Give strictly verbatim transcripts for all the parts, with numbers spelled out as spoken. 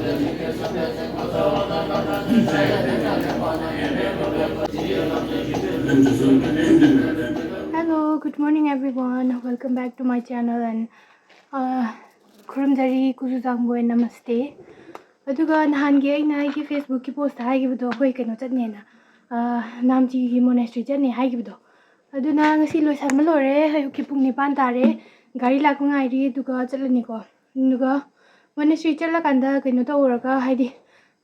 Hello, good morning everyone. Welcome back to my channel and uh, ꯈꯨꯔꯨꯝꯖꯔꯤ ꯀꯨꯖꯨ ꯆꯥꯡꯕꯣꯏ, ꯅꯃꯁꯇꯦ꯫ ꯑꯗꯨꯒ ꯅꯍꯥꯟꯒꯤ ꯑꯩꯅ ꯑꯩꯒꯤ Facebook-ꯀꯤ post-ꯇ ꯍꯥꯏꯈꯤꯕꯗꯣ, ꯑꯩꯈꯣꯏ ꯀꯩꯅꯣ ꯆꯠꯅꯦꯅ, ꯑꯥ, ꯅꯥꯝꯆꯤꯒꯤ monastery ꯆꯠꯅꯦ ꯍꯥꯏꯈꯤꯕꯗꯣ, ꯑꯗꯨꯅ ꯉꯁꯤ ꯂꯣꯏꯁꯟꯕ ꯂꯣꯏꯔꯦ꯫ ꯑꯌꯨꯛꯀꯤ ꯄꯨꯡ ꯅꯤꯄꯥꯟ ꯇꯥꯔꯦ꯫ ꯒꯥꯔꯤ ꯂꯥꯛꯄ ꯉꯥꯏꯔꯤ, ꯑꯗꯨꯒ ꯆꯠꯂꯅꯤꯀꯣ꯫ ꯑꯗꯨꯒ monastery ꯆꯠꯂꯀꯥꯟꯗ ꯀꯩꯅꯣ ꯇꯧꯔꯒ, ꯍꯥꯏꯗꯤ,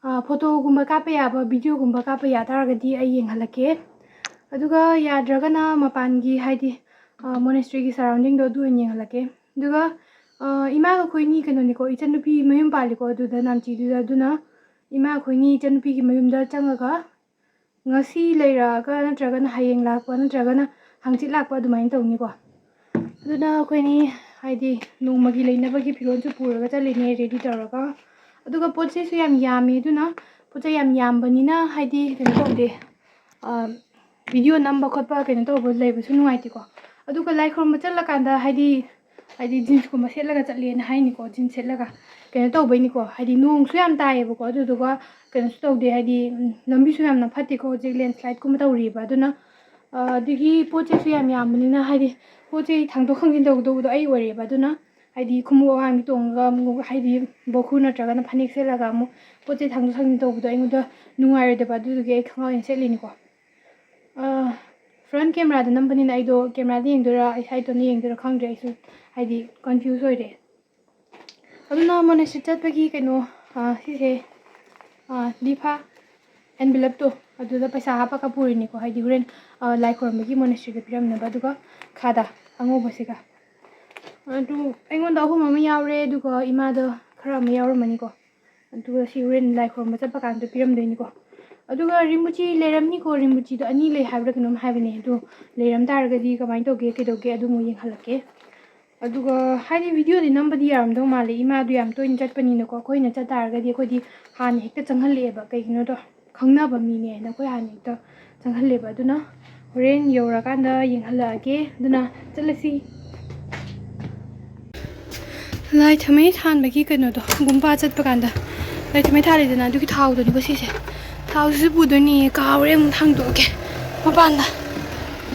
ꯑꯥ, photo-ꯒꯨꯝꯕ ꯀꯥꯞꯄ ꯌꯥꯕ, video-ꯒꯨꯝꯕ ꯀꯥꯞꯄ ꯌꯥ ꯇꯥꯔꯒꯗꯤ ꯑꯩ ꯌꯦꯡꯍꯜꯂꯛꯀꯦ꯫ ꯑꯗꯨꯒ ꯌꯥꯗ꯭ꯔꯒꯅ ꯃꯄꯥꯟꯒꯤ, ꯍꯥꯏꯗꯤ, ꯑꯥ, monastery-ꯒꯤ surrounding-ꯗꯣ ꯑꯗꯨ ꯑꯣꯏꯅ ꯌꯦꯡꯍꯜꯂꯛꯀꯦ꯫ ꯑꯗꯨꯒ, ꯑꯥ, ꯏꯃꯥꯒ ꯑꯩꯈꯣꯏꯅꯤ ꯀꯩꯅꯣꯅꯤꯀꯣ, ꯏꯆꯟꯅꯨꯄꯤ ꯃꯌꯨꯝ ꯄꯥꯜꯂꯤꯀꯣ ꯑꯗꯨꯗ, ꯅꯥꯝꯆꯤꯗꯨꯗ꯫ ꯑꯗꯨꯅ ꯏꯃꯥ ꯑꯩꯈꯣꯏꯅꯤ ꯏꯆꯟꯅꯨꯄꯤꯒꯤ ꯃꯌꯨꯝꯗ ꯆꯪꯉꯒ ꯉꯁꯤ ꯂꯩꯔꯛꯑꯒ ꯅꯠꯇ꯭ꯔꯒꯅ ꯍꯌꯦꯡ ꯂꯥꯛꯄ ꯅꯠꯇ꯭ꯔꯒꯅ ꯍꯪꯆꯤꯠ ꯂꯥꯛꯄ ꯑꯗꯨꯃꯥꯏꯅ ꯇꯧꯅꯤꯀꯣ꯫ ꯑꯗꯨꯅ ꯑꯩꯈꯣꯏꯅꯤ ꯍꯥꯏꯗꯤ ꯅꯣꯡꯃꯒꯤ ꯂꯩꯅꯕꯒꯤ ꯐꯤꯔꯣꯜꯁꯨ ꯄꯨꯔꯒ ꯆꯠꯂꯤꯅꯦ, ready ꯇꯧꯔꯒ꯫ ꯑꯗꯨꯒ ꯄꯣꯠ ꯆꯩꯁꯨ ꯌꯥꯝ ꯌꯥꯝꯃꯤ, ꯑꯗꯨꯅ ꯄꯣꯠ ꯆꯩ ꯌꯥꯝ ꯌꯥꯝꯕꯅꯤꯅ ꯍꯥꯏꯗꯤ ꯀꯩꯅꯣ ꯇꯧꯗꯦ, ꯑ, video ꯅꯝꯕ ꯈꯣꯠꯄ ꯀꯩꯅꯣ ꯇꯧꯕ ꯂꯩꯕꯁꯨ ꯅꯨꯡꯉꯥꯏꯇꯦꯀꯣ꯫ ꯑꯗꯨꯒ ꯂꯥꯏ ꯈꯨꯔꯨꯝꯕ ꯆꯠꯂꯀꯥꯟꯗ ꯍꯥꯏꯗꯤ, ꯍꯥꯏꯗꯤ jeans-ꯀꯨꯝꯕ ꯁꯦꯠꯂꯒ ꯆꯠꯂꯦꯅ ꯍꯥꯏꯅꯤꯀꯣ, jeans ꯁꯦꯠꯂꯒ꯫ ꯀꯩꯅꯣ ꯇꯧꯕꯩꯅꯤꯀꯣ, ꯍꯥꯏꯗꯤ ꯅꯣꯡꯁꯨ ꯌꯥꯝ ꯇꯥꯏꯌꯦꯕꯀꯣ, ꯑꯗꯨꯗꯨꯒ ꯀꯩꯅꯣꯁꯨ ꯇꯧꯗꯦ, ꯍꯥꯏꯗꯤ, ꯎꯝ, ꯂꯝꯕꯤꯁꯨ ꯌꯥꯝꯅ ꯐꯠꯇꯦꯀꯣ, ꯍꯧꯖꯤꯛ landslide-ꯀꯨꯝꯕ ꯇꯧꯔꯤꯕ꯫ ꯑꯗꯨꯅ, ꯑ, ꯑꯗꯒꯤ ꯄꯣꯠ ꯆꯩꯁꯨ ꯌꯥꯝ ꯌꯥꯝꯕꯅꯤꯅ, ꯍꯥꯏꯗꯤ ꯄꯣꯠ ꯆꯩ ꯊꯥꯡꯗꯣꯛ ꯊꯥꯡꯖꯤꯟ ꯇꯧꯒꯗꯧꯕꯗꯣ ꯑꯩ ꯑꯣꯏꯔꯦꯕ꯫ ꯑꯗꯨꯅ ꯍꯥꯏꯗꯤ ꯈꯣꯡꯎꯞ ꯑꯋꯥꯡꯕꯤ ꯇꯣꯡꯉꯒ ꯑꯃꯨꯛ, ꯍꯥꯏꯗꯤ ꯕꯣꯈꯨ ꯅꯠꯇ꯭ꯔꯒꯅ ꯐꯅꯦꯛ ꯁꯦꯠꯂꯒ ꯑꯃꯨꯛ ꯄꯣꯠ ꯆꯩ ꯊꯥꯡꯗꯣꯛ ꯊꯥꯡꯖꯤꯟ ꯇꯧꯕꯗꯣ ꯑꯩꯉꯣꯟꯗ ꯅꯨꯡꯉꯥꯏꯔꯣꯏꯗꯕ, ꯑꯗꯨꯗꯨꯒꯤ ꯑꯩ ꯈꯣꯡꯒ꯭ꯔꯥꯎ ꯑꯣꯏꯅ ꯁꯦꯠꯂꯤꯅꯤꯀꯣ꯫ ꯑ, front camera-ꯗ ꯅꯝꯕꯅꯤꯅ ꯑꯩꯗꯣ camera-ꯗ ꯌꯦꯡꯗꯣꯏꯔꯥ, ꯑꯩ side-ꯇꯅ ꯌꯦꯡꯗꯣꯏꯔꯥ ꯈꯪꯗ꯭ꯔꯦ, ꯑꯩꯁꯨ ꯍꯥꯏꯗꯤ confuse ꯑꯣꯏꯔꯦ꯫ ꯑꯗꯨꯅ monastery ꯆꯠꯄꯒꯤ ꯀꯩꯅꯣ, ꯑ, ꯁꯤꯁꯦ, ꯑ, ꯂꯤꯐꯥ envelope-ꯇꯣ ꯑꯗꯨꯗ ꯄꯩꯁꯥ ꯍꯥꯞꯄꯒ ꯄꯨꯔꯤꯅꯤꯀꯣ, ꯍꯥꯏꯗꯤ ꯍꯣꯔꯦꯟ, ꯑ, ꯂꯥꯏ ꯈꯨꯔꯨꯝꯕꯒꯤ monastery-ꯗ ꯄꯤꯔꯝꯅꯕ꯫ ꯑꯗꯨꯒ ꯈꯥꯗꯥ ꯑꯉꯧꯕꯁꯤꯒ꯫ ꯑꯗꯨ ꯑꯩꯉꯣꯟꯗ ꯑꯍꯨꯝ ꯑꯃ ꯌꯥꯎꯔꯦ, ꯑꯗꯨꯒ ꯏꯃꯥꯗ ꯈꯔ ꯑꯃ ꯌꯥꯎꯔꯝꯃꯅꯤꯀꯣ꯫ ꯑꯗꯨꯒ ꯁꯤ ꯍꯣꯔꯦꯟ ꯂꯥꯏ ꯈꯨꯔꯨꯝꯕ ꯆꯠꯄ ꯀꯥꯟꯗ ꯄꯤꯔꯝꯗꯣꯏꯅꯤꯀꯣ꯫ ꯑꯗꯨꯒ ꯔꯤꯝꯕꯨꯆꯤ ꯂꯩꯔꯝꯅꯤꯀꯣ, ꯔꯤꯝꯕꯨꯆꯤꯗꯣ ꯑꯅꯤ ꯂꯩ ꯍꯥꯏꯕ꯭ꯔꯥ ꯀꯩꯅꯣꯝ ꯍꯥꯏꯕꯅꯦ꯫ ꯑꯗꯨ ꯂꯩꯔꯝ ꯇꯥꯔꯒꯗꯤ ꯀꯃꯥꯏꯅ ꯇꯧꯒꯦ, ꯀꯩꯗꯧꯒꯦ, ꯑꯗꯨ ꯑꯃꯨꯛ ꯌꯦꯡꯍꯜꯂꯛꯀꯦ꯫ ꯑꯗꯨꯒ ꯍꯥꯏꯗꯤ video-ꯗꯤ ꯅꯝꯕꯗꯤ ꯌꯥꯔꯝꯗꯧ ꯃꯥꯜꯂꯦ, ꯏꯃꯥꯗꯣ ꯌꯥꯝ ꯇꯣꯏꯅ ꯆꯠꯄꯅꯤꯅꯀꯣ꯫ ꯑꯩꯈꯣꯏꯅ ꯆꯠ ꯇꯥꯔꯒꯗꯤ ꯑꯩꯈꯣꯏꯗꯤ ꯍꯥꯟꯅ ꯍꯦꯛꯇ ꯆꯪꯍꯜꯂꯛꯑꯦꯕ, ꯀꯩꯒꯤꯅꯣꯗꯣ ꯈꯪꯅꯕ ꯃꯤꯅꯦꯅ ꯑꯩꯈꯣꯏ ꯍꯥꯟꯅ ꯍꯦꯛꯇ ꯆꯪꯍꯜꯂꯦꯕ꯫ ꯑꯗꯨꯅ ꯍꯣꯔꯦꯟ ꯌꯧꯔꯀꯥꯟꯗ ꯌꯦꯡꯍꯜꯂꯛꯑꯒꯦ꯫ ꯑꯗꯨꯅ ꯆꯠꯂꯁꯤ꯫ ꯂꯥꯏ ꯊꯥꯎꯃꯩ ꯊꯥꯟꯕꯒꯤ ꯀꯩꯅꯣꯗꯣ, ꯒꯨꯝꯄꯥ ꯆꯠꯄ ꯀꯥꯟꯗ ꯂꯩꯇ꯭ꯔꯤꯉꯩ ꯊꯥꯜꯂꯤꯗꯅ ꯑꯗꯨꯒꯤ ꯊꯥꯎꯗꯨꯅꯤꯀꯣ ꯁꯤꯁꯦ꯫ ꯊꯥꯎꯁꯤꯁꯨ ꯄꯨꯗꯣꯏꯅꯤ, ꯀꯥꯎꯔꯦ, ꯑꯃꯨꯛ ꯊꯥꯡꯗꯣꯛꯑꯒꯦ ꯃꯄꯥꯟꯗ꯫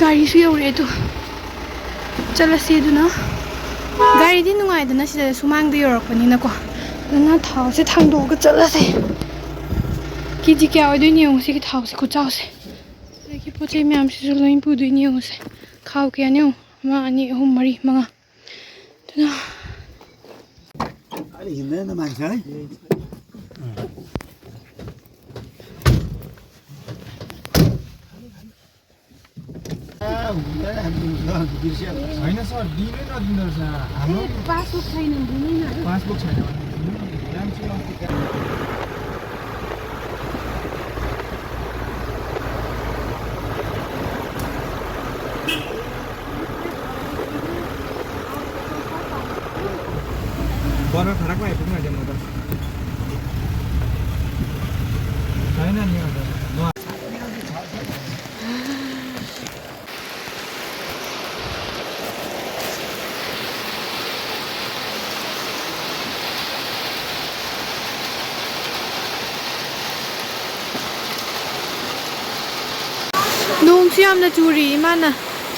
ꯒꯥꯔꯤꯁꯨ ꯌꯧꯔꯛꯑꯦ ꯑꯗꯨ꯫ ꯆꯠꯂꯁꯤ ꯑꯗꯨꯅ꯫ ꯒꯥꯔꯤꯗꯤ ꯅꯨꯡꯉꯥꯏꯗꯅ ꯁꯤꯗ ꯁꯨꯃꯥꯡꯗ ꯌꯧꯔꯛꯄꯅꯤꯅꯀꯣ꯫ ꯑꯗꯨꯅ ꯊꯥꯎꯁꯦ ꯊꯥꯡꯗꯣꯛꯑꯒ ꯆꯠꯂꯁꯦ꯫ ꯀꯦ ꯖꯤ ꯀꯌꯥ ꯑꯣꯏꯗꯣꯏꯅꯣ ꯌꯦꯡꯉꯨ ꯁꯤꯒꯤ ꯊꯥꯎꯁꯦ ꯈꯨꯆꯥꯎꯁꯦ꯫ ꯑꯗꯒꯤ ꯄꯣꯠ ꯆꯩ ꯃꯌꯥꯝꯁꯤꯁꯨ ꯂꯣꯏ ꯄꯨꯗꯣꯏꯅꯤ ꯌꯦꯡꯉꯨꯁꯦ꯫ ꯈꯥꯎ ꯀꯌꯥꯅꯣ ꯌꯦꯡꯉꯨ꯫ ꯑꯃ, ꯑꯅꯤ, ꯑꯍꯨꯝ, ꯃꯔꯤ, ꯃꯉꯥ꯫ ꯑꯗꯨꯅ ꯑꯩ ꯍꯤꯡꯅ ꯅꯨꯡꯉꯥꯏꯖꯩ꯫ होइन सर, दिनै नदिँदो रहेछ। हाम्रो पासबुक छैन, दिँदैन। पासबुक छैन भने दिनु। बर्मा फारकमा आइपुग्नु आँट्यो म त। छैन नि अन्त। ꯅꯣꯡꯁꯨ ꯌꯥꯝꯅ ꯆꯨꯔꯤ꯫ ꯏꯃꯥꯅ,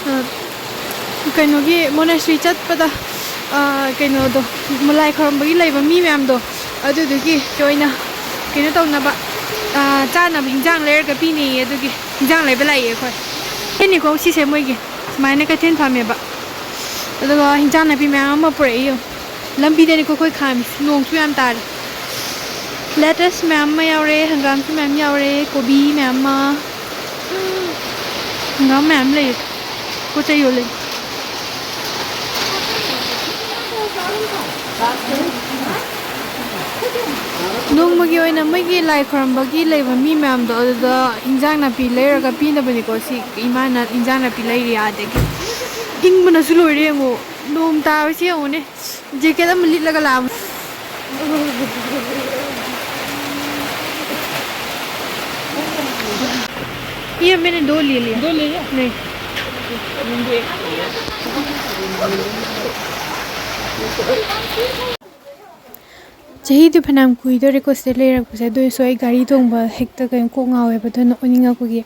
ꯑ, ꯀꯩꯅꯣꯒꯤ monastery ꯆꯠꯄꯗ, ꯑ, ꯀꯩꯅꯣꯗꯣ, ꯂꯥꯏ ꯈꯨꯔꯨꯝꯕꯒꯤ ꯂꯩꯕ ꯃꯤ ꯃꯌꯥꯝꯗꯣ, ꯑꯗꯨꯗꯨꯒꯤ ꯑꯣꯏꯅ ꯀꯩꯅꯣ ꯇꯧꯅꯕ, ꯑ, ꯆꯥꯅꯕ ꯍꯤꯟꯖꯥꯡ ꯂꯩꯔꯒ ꯄꯤꯅꯤꯌꯦ꯫ ꯑꯗꯨꯒꯤ ꯍꯤꯟꯖꯥꯡ ꯂꯩꯕ ꯂꯥꯛꯏꯌꯦ ꯑꯩꯈꯣꯏ꯫ ꯁꯤꯅꯤꯀꯣ ꯁꯤꯁꯦ ꯃꯣꯏꯒꯤ ꯁꯨꯃꯥꯏꯅ ꯀꯩꯊꯦꯜ ꯐꯝꯃꯦꯕ꯫ ꯑꯗꯨꯒ ꯍꯤꯟꯖꯥꯡ ꯅꯥꯄꯤ ꯃꯌꯥꯝ ꯑꯃ ꯄꯨꯔꯛꯏ ꯌꯦꯡꯉꯨ꯫ ꯂꯝꯕꯤꯗꯅꯤꯀꯣ ꯑꯩꯈꯣꯏ ꯈꯥꯝꯃꯤꯁꯦ꯫ ꯅꯣꯡꯁꯨ ꯌꯥꯝ ꯇꯥꯔꯤ꯫ Lettuce ꯃꯌꯥꯝ ꯑꯃ ꯌꯥꯎꯔꯦ, ꯍꯪꯒꯥꯝꯁꯨ ꯃꯌꯥꯝ ꯌꯥꯎꯔꯦ, ꯀꯣꯕꯤ ꯃꯌꯥꯝ ꯑꯃ꯫ ꯍꯪꯒꯥꯝ ꯃꯌꯥꯝ ꯂꯩ꯫ ꯄꯣꯠ ꯆꯩ ꯌꯣꯜꯂꯤ꯫ ꯅꯣꯡꯃꯒꯤ ꯑꯣꯏꯅ ꯃꯣꯏꯒꯤ ꯂꯥꯏ ꯈꯨꯔꯝꯕꯒꯤ ꯂꯩꯕ ꯃꯤ ꯃꯌꯥꯝꯗꯣ ꯑꯗꯨꯗ ꯏꯟꯖꯥꯡ ꯅꯥꯄꯤ ꯂꯩꯔꯒ ꯄꯤꯅꯕꯅꯤꯀꯣ꯫ ꯁꯤ ꯏꯃꯥꯅ ꯏꯟꯖꯥꯡ ꯅꯥꯄꯤ ꯂꯩꯔꯤ ꯑꯥꯗꯒꯤ꯫ ꯏꯪꯕꯅꯁꯨ ꯂꯣꯏꯔꯦ ꯌꯦꯡꯉꯣ꯫ ꯅꯣꯡ ꯇꯥꯕꯁꯤ ꯌꯦꯡꯉꯨꯅꯦ꯫ Jacket ꯑꯃ ꯂꯤꯠꯂꯒ ꯂꯥꯛꯑꯕ꯫ ये मैंने दो ले लिया। दो ले लिया? नहीं। ꯆꯍꯤꯗꯤ ꯐꯅꯌꯥꯝ ꯀꯨꯏꯗꯣꯔꯦꯀꯣ ꯁꯤꯗ ꯂꯩꯔꯛꯄꯁꯦ, ꯑꯗꯨ ꯑꯣꯏꯔꯁꯨ ꯑꯩ ꯒꯥꯔꯤ ꯇꯣꯡꯕ ꯍꯦꯛꯇ ꯀꯩꯅꯣ ꯀꯣꯛ ꯉꯥꯎꯋꯦꯕ, ꯑꯗꯨꯅ ꯑꯣꯅꯤꯡꯉꯛꯄꯒꯤ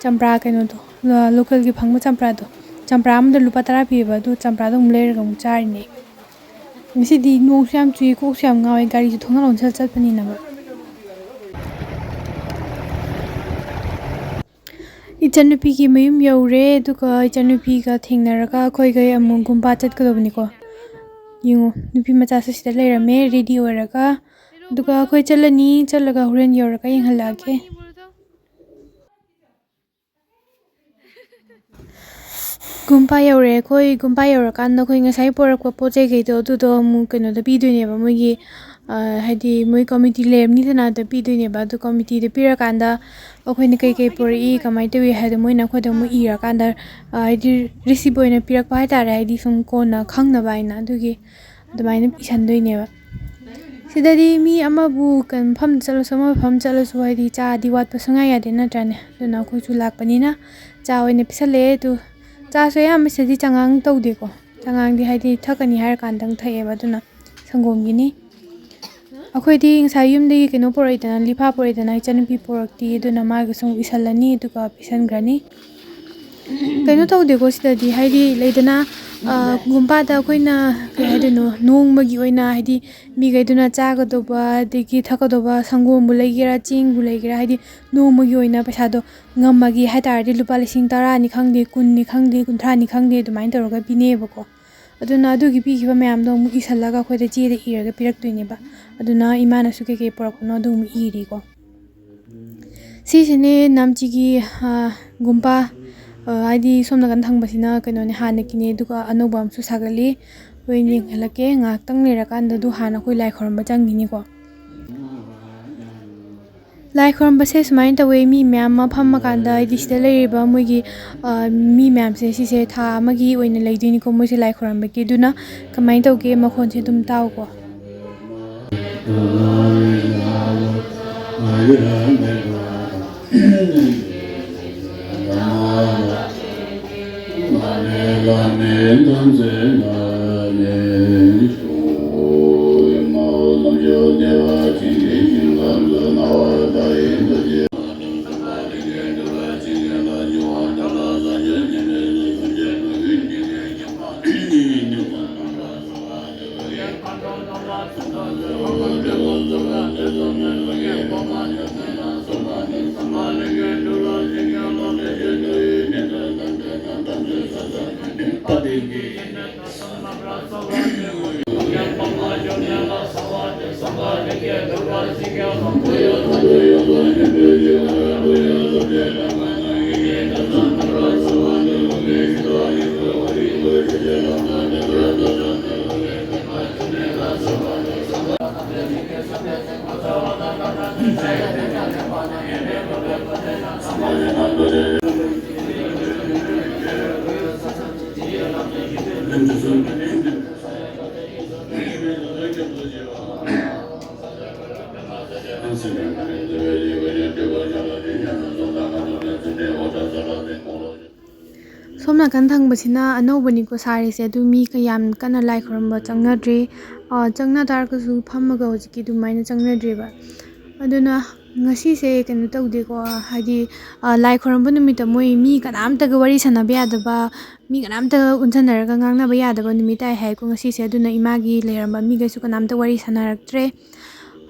ꯆꯝꯄ꯭ꯔꯥ ꯀꯩꯅꯣꯗꯣ, ꯂꯣꯀꯦꯜꯒꯤ ꯐꯪꯕ ꯆꯝꯄ꯭ꯔꯥꯗꯣ, ꯆꯝꯄ꯭ꯔꯥ ꯑꯃꯗ ꯂꯨꯄꯥ ꯇꯔꯥ ꯄꯤꯌꯦꯕ, ꯑꯗꯨ ꯆꯝꯄ꯭ꯔꯥꯗꯣ ꯑꯃꯨꯛ ꯂꯩꯔꯒ ꯑꯃꯨꯛ ꯆꯥꯔꯤꯅꯦ꯫ ꯉꯁꯤꯗꯤ ꯅꯣꯡꯁꯨ ꯌꯥꯝ ꯆꯨꯏ, ꯀꯣꯛꯁꯨ ꯌꯥꯝ ꯉꯥꯎꯋꯦ, ꯒꯥꯔꯤꯁꯨ ꯊꯣꯡꯅꯥ ꯂꯣꯟꯁꯤꯜꯂ ꯆꯠꯄꯅꯤꯅꯕ꯫ ꯏꯆꯟꯅꯨꯄꯤꯒꯤ ꯃꯌꯨꯝ ꯌꯧꯔꯦ, ꯑꯗꯨꯒ ꯏꯆꯟꯅꯨꯄꯤꯒ ꯊꯦꯡꯅꯔꯒ ꯑꯩꯈꯣꯏꯒꯩ ꯑꯃꯨꯛ ꯒꯨꯝꯕꯥ ꯆꯠꯀꯗꯕꯅꯤꯀꯣ꯫ ꯌꯦꯡꯉꯣ, ꯅꯨꯄꯤ ꯃꯆꯥꯁꯨ ꯁꯤꯗ ꯂꯩꯔꯝꯃꯦ, ꯔꯦꯗꯤ ꯑꯣꯏꯔꯒ꯫ ꯑꯗꯨꯒ ꯑꯩꯈꯣꯏ ꯆꯠꯂꯅꯤ, ꯆꯠꯂꯒ ꯍꯣꯔꯦꯟ ꯌꯧꯔꯒ ꯌꯦꯡꯍꯜꯂꯛꯑꯒꯦ꯫ ꯒꯨꯝꯄꯥ ꯌꯧꯔꯦ꯫ ꯑꯩꯈꯣꯏ ꯒꯨꯝꯄꯥ ꯌꯧꯔꯀꯥꯟꯗ ꯑꯩꯈꯣꯏ ꯉꯁꯥꯏ ꯄꯣꯔꯛꯄ ꯄꯣꯠ ꯆꯩꯈꯩꯗꯣ ꯑꯗꯨꯗꯣ ꯑꯃꯨꯛ ꯀꯩꯅꯣꯗ ꯄꯤꯗꯣꯏꯅꯦꯕ, ꯃꯣꯏꯒꯤ, ꯑ, ꯍꯥꯏꯗꯤ ꯃꯣꯏ ꯀꯃꯤꯇꯤ ꯂꯩꯔꯝꯅꯤꯗꯅ, ꯑꯗ ꯄꯤꯗꯣꯏꯅꯦꯕ꯫ ꯑꯗꯨ ꯀꯃꯤꯇꯤꯗ ꯄꯤꯔꯀꯥꯟꯗ ꯑꯩꯈꯣꯏꯅ ꯀꯩ ꯀꯩ ꯄꯨꯔꯛꯏ, ꯀꯃꯥꯏꯅ ꯇꯧꯏ ꯍꯥꯏꯗꯣ ꯃꯣꯏꯅ ꯑꯩꯈꯣꯏꯗ ꯑꯃꯨꯛ ꯏꯔꯀꯥꯟꯗ, ꯑ, ꯍꯥꯏꯗꯤ ꯔꯤꯁꯤꯞ ꯑꯣꯏꯅ ꯄꯤꯔꯛꯄ ꯍꯥꯏꯇꯥꯔꯦ, ꯍꯥꯏꯗꯤ ꯁꯨꯝ ꯀꯣꯟꯅ ꯈꯪꯅꯕ ꯍꯥꯏꯅ, ꯑꯗꯨꯒꯤ ꯑꯗꯨꯃꯥꯏꯅ ꯏꯁꯟꯗꯣꯏꯅꯦꯕ꯫ ꯁꯤꯗꯗꯤ ꯃꯤ ꯑꯃꯕꯨ ꯀꯩꯅꯣ ꯃꯐꯝꯗ ꯆꯠꯂꯁꯨ, ꯑꯃ ꯃꯐꯝ ꯆꯠꯂꯁꯨ, ꯍꯥꯏꯗꯤ ꯆꯥꯗꯤ ꯋꯥꯠꯄ ꯁꯨꯡꯌꯥ ꯌꯥꯗꯦ, ꯅꯠꯇ꯭ꯔꯅꯦ? ꯑꯗꯨꯅ ꯑꯩꯈꯣꯏꯁꯨ ꯂꯥꯛꯄꯅꯤꯅ ꯆꯥ ꯑꯣꯏꯅ ꯄꯤꯁꯜꯂꯛꯑꯦ꯫ ꯑꯗꯨ ꯆꯥꯁꯨ ꯑꯌꯥꯝꯕ ꯁꯤꯗꯗꯤ ꯆꯉꯥꯡ ꯇꯧꯗꯦꯀꯣ꯫ ꯆꯉꯥꯡꯗꯤ ꯍꯥꯏꯗꯤ ꯊꯛꯀꯅꯤ ꯍꯥꯏꯔ ꯀꯥꯟꯗꯪ ꯊꯛꯑꯦꯕ, ꯑꯗꯨꯅ ꯁꯪꯒꯣꯝꯒꯤꯅꯤ꯫ ꯑꯩꯈꯣꯏꯗꯤ ꯉꯁꯥꯏ ꯌꯨꯝꯗꯒꯤ ꯀꯩꯅꯣ ꯄꯨꯔꯛꯏꯗꯅ, ꯂꯤꯐꯥ ꯄꯨꯔꯛꯏꯗꯅ, ꯏꯆꯟꯅꯨꯄꯤ ꯄꯨꯔꯛꯇꯦ, ꯑꯗꯨꯅ ꯃꯥꯒꯤ ꯁꯨꯝ ꯏꯁꯜꯂꯅꯤ, ꯑꯗꯨꯒ ꯄꯤꯁꯟꯈ꯭ꯔꯅꯤ꯫ ꯀꯩꯅꯣ ꯇꯧꯗꯦꯀꯣ ꯁꯤꯗꯗꯤ, ꯍꯥꯏꯗꯤ ꯂꯩꯗꯅ, ꯑ, ꯒꯨꯝꯄꯥꯗ ꯑꯩꯈꯣꯏꯅ ꯀꯩ ꯍꯥꯏꯗꯣꯏꯅꯣ, ꯅꯣꯡꯃꯒꯤ ꯑꯣꯏꯅ ꯍꯥꯏꯗꯤ ꯃꯤꯈꯩꯗꯨꯅ ꯆꯥꯒꯗꯧꯕ ꯑꯗꯒꯤ ꯊꯛꯀꯗꯧꯕ ꯁꯪꯒꯣꯝꯕꯨ ꯂꯩꯒꯦꯔꯥ, ꯆꯦꯡꯕꯨ ꯂꯩꯒꯦꯔꯥ, ꯍꯥꯏꯗꯤ ꯅꯣꯡꯃꯒꯤ ꯑꯣꯏꯅ ꯄꯩꯁꯥꯗꯣ ꯉꯝꯃꯒꯦ ꯍꯥꯏ ꯇꯥꯔꯗꯤ ꯂꯨꯄꯥ ꯂꯤꯁꯤꯡ ꯇꯔꯥꯅꯤ ꯈꯪꯗꯦ, ꯀꯨꯟꯅꯤ ꯈꯪꯗꯦ, ꯀꯨꯟꯊ꯭ꯔꯥꯅꯤ ꯈꯪꯗꯦ, ꯑꯗꯨꯃꯥꯏꯅ ꯇꯧꯔꯒ ꯄꯤꯅꯩꯌꯦꯕꯀꯣ꯫ ꯑꯗꯨꯅ ꯑꯗꯨꯒꯤ ꯄꯤꯈꯤꯕ ꯃꯌꯥꯝꯗꯣ ꯑꯃꯨꯛ ꯏꯁꯜꯂꯒ ꯑꯩꯈꯣꯏꯗ ꯆꯦꯗ ꯏꯔꯒ ꯄꯤꯔꯛꯇꯣꯏꯅꯦꯕ꯫ ꯑꯗꯨꯅ ꯏꯃꯥꯅꯁꯨ ꯀꯩꯀꯩ ꯄꯨꯔꯛꯄꯅꯣ ꯑꯗꯨ ꯑꯃꯨꯛ ꯏꯔꯤꯀꯣ꯫ ꯁꯤꯁꯤꯅꯦ ꯅꯥꯝꯆꯤꯒꯤ, ꯑ, ꯒꯨꯝꯄꯥ, ꯑ, ꯍꯥꯏꯗꯤ ꯁꯣꯝ ꯅꯥꯀꯟ ꯊꯪꯕꯁꯤꯅ ꯀꯩꯅꯣꯅꯦ, ꯍꯥꯟꯅꯒꯤꯅꯦ, ꯑꯗꯨꯒ ꯑꯅꯧꯕ ꯑꯃꯁꯨ ꯁꯥꯒꯠꯂꯤ꯫ ꯍꯣꯔꯦꯟ ꯌꯦꯡꯍꯜꯂꯛꯀꯦ꯫ ꯉꯥꯏꯍꯥꯛꯇꯪ ꯂꯩꯔꯀꯥꯟꯗ ꯑꯗꯨ ꯍꯥꯟꯅ ꯑꯩꯈꯣꯏ ꯂꯥꯏ ꯈꯣꯏꯔꯝꯕ ꯆꯪꯈꯤꯅꯤꯀꯣ꯫ ꯂꯥꯏ ꯈꯣꯏꯔꯝꯕꯁꯦ ꯁꯨꯃꯥꯏꯅ ꯇꯧꯋꯦ, ꯃꯤ ꯃꯌꯥꯝ ꯑꯃ ꯐꯝꯃꯀꯥꯟꯗ, ꯍꯥꯏꯗꯤ ꯁꯤꯗ ꯂꯩꯔꯤꯕ ꯃꯣꯏꯒꯤ, ꯑ, ꯃꯤ ꯃꯌꯥꯝꯁꯦ ꯁꯤꯁꯦ ꯊꯥ ꯑꯃꯒꯤ ꯑꯣꯏꯅ ꯂꯩꯗꯣꯏꯅꯤꯀꯣ ꯃꯣꯏꯁꯦ ꯂꯥꯏ ꯈꯣꯏꯔꯝꯕꯒꯤ꯫ ꯑꯗꯨꯅ ꯀꯃꯥꯏꯅ ꯇꯧꯒꯦ ꯃꯈꯣꯟꯁꯦ ꯑꯗꯨꯝ ꯇꯥꯎꯀꯣ꯫ ꯁꯣꯝ ꯅꯥꯀꯟ ꯊꯪꯕꯁꯤꯅ ꯑꯅꯧꯕꯅꯤꯀꯣ ꯁꯥꯔꯤꯁꯦ, ꯑꯗꯨ ꯃꯤ ꯀꯌꯥꯝ ꯀꯟꯅ ꯂꯥꯏ ꯈꯨꯔꯨꯝꯕ ꯆꯪꯅꯗ꯭ꯔꯤ꯫ ꯑ, ꯆꯪꯅ ꯇꯥꯔꯒꯁꯨ ꯐꯝꯃꯒ ꯍꯧꯖꯤꯛꯀꯤ ꯑꯗꯨꯃꯥꯏꯅ ꯆꯪꯅꯗ꯭ꯔꯤꯕ꯫ ꯑꯗꯨꯅ ꯉꯁꯤꯁꯦ ꯀꯩꯅꯣ ꯇꯧꯗꯦꯀꯣ, ꯍꯥꯏꯗꯤ, ꯑ, ꯂꯥꯏ ꯈꯨꯔꯨꯝꯕ ꯅꯨꯃꯤꯠꯇ ꯃꯣꯏ ꯃꯤ ꯀꯅꯥꯝꯇꯒ ꯋꯥꯔꯤ ꯁꯥꯟꯅꯕ ꯌꯥꯗꯕ, ꯃꯤ ꯀꯅꯥꯝꯇꯒ ꯎꯟꯁꯟꯅꯔꯒ ꯉꯥꯡꯅꯕ ꯌꯥꯗꯕ ꯅꯨꯃꯤꯠ ꯇꯥꯏ ꯍꯥꯏꯀꯣ ꯉꯁꯤꯁꯦ꯫ ꯑꯗꯨꯅ ꯏꯃꯥꯒꯤ ꯂꯩꯔꯝꯕ ꯃꯤꯈꯩꯁꯨ ꯀꯅꯥꯝꯇ ꯋꯥꯔꯤ ꯁꯥꯟꯅꯔꯛꯇ꯭ꯔꯦ꯫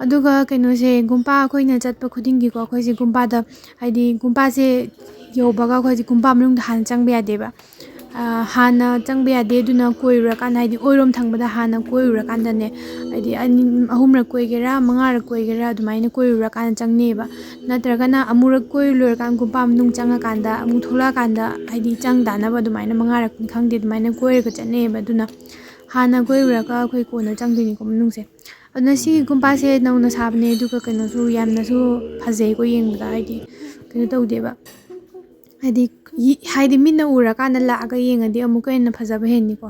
ꯑꯗꯨꯒ ꯀꯩꯅꯣꯁꯦ, ꯒꯨꯝꯄꯥ ꯑꯩꯈꯣꯏꯅ ꯆꯠꯄ ꯈꯨꯗꯤꯡꯒꯤꯀꯣ, ꯑꯩꯈꯣꯏꯁꯦ ꯒꯨꯝꯄꯥꯗ, ꯍꯥꯏꯗꯤ ꯒꯨꯝꯄꯥꯁꯦ ꯌꯧꯕꯒ ꯑꯩꯈꯣꯏꯁꯦ ꯒꯨꯝꯄꯥ ꯃꯅꯨꯡꯗ ꯍꯥꯟꯅ ꯆꯪꯕ ꯌꯥꯗꯦꯕ꯫ ꯑ, ꯍꯥꯟꯅ ꯆꯪꯕ ꯌꯥꯗꯦ꯫ ꯑꯗꯨꯅ ꯀꯣꯏꯔꯨꯔꯀꯥꯟꯗ, ꯍꯥꯏꯗꯤ ꯑꯣꯏꯔꯣꯝ ꯊꯪꯕꯗ ꯍꯥꯟꯅ ꯀꯣꯏꯔꯨꯔꯀꯥꯟꯗꯅꯦ, ꯍꯥꯏꯗꯤ ꯑꯅꯤ, ꯑꯍꯨꯝꯔꯛ ꯀꯣꯏꯒꯦꯔꯥ, ꯃꯉꯥꯔꯛ ꯀꯣꯏꯒꯦꯔꯥ, ꯑꯗꯨꯃꯥꯏꯅ ꯀꯣꯏꯔꯨꯔꯀꯥꯟꯗ ꯆꯪꯅꯦꯕ꯫ ꯅꯠꯇ꯭ꯔꯒꯅ ꯑꯃꯨꯔꯛ ꯀꯣꯏꯔꯨ ꯂꯣꯏꯔꯀꯥꯟꯗ ꯒꯨꯝꯄꯥ ꯃꯅꯨꯡ ꯆꯪꯉꯀꯥꯟꯗ ꯑꯃꯨꯛ ꯊꯣꯛꯂꯛꯑꯀꯥꯟꯗ, ꯍꯥꯏꯗꯤ ꯆꯪ ꯇꯥꯅꯕ ꯑꯗꯨꯃꯥꯏꯅ ꯃꯉꯥꯔꯛꯅꯤ ꯈꯪꯗꯦ, ꯑꯗꯨꯃꯥꯏꯅ ꯀꯣꯏꯔꯒ ꯆꯠꯅꯩꯌꯦꯕ꯫ ꯑꯗꯨꯅ ꯍꯥꯟꯅ ꯀꯣꯏꯔꯨꯔꯒ ꯑꯩꯈꯣꯏ ꯀꯣꯟꯅ ꯆꯪꯗꯣꯏꯅꯤꯀꯣ ꯃꯅꯨꯡꯁꯦ꯫ ꯑꯗꯨꯅ ꯁꯤꯒꯤ ꯒꯨꯝꯄꯥꯁꯦ ꯅꯧꯅ ꯁꯥꯕꯅꯦ, ꯑꯗꯨꯒ ꯀꯩꯅꯣꯁꯨ ꯌꯥꯝꯅꯁꯨ ꯐꯖꯩꯀꯣ ꯌꯦꯡꯕꯗ, ꯍꯥꯏꯗꯤ ꯀꯩꯅꯣ ꯇꯧꯗꯦꯕ, ꯍꯥꯏꯗꯤ ꯌꯤ-, ꯍꯥꯏꯗꯤ ꯃꯤꯠꯅ ꯎꯔꯀꯥꯟꯗ ꯂꯥꯛꯑꯒ ꯌꯦꯡꯉꯗꯤ ꯑꯃꯨꯛꯀ ꯍꯦꯟꯅ ꯐꯖꯕ ꯍꯦꯟꯅꯤꯀꯣ꯫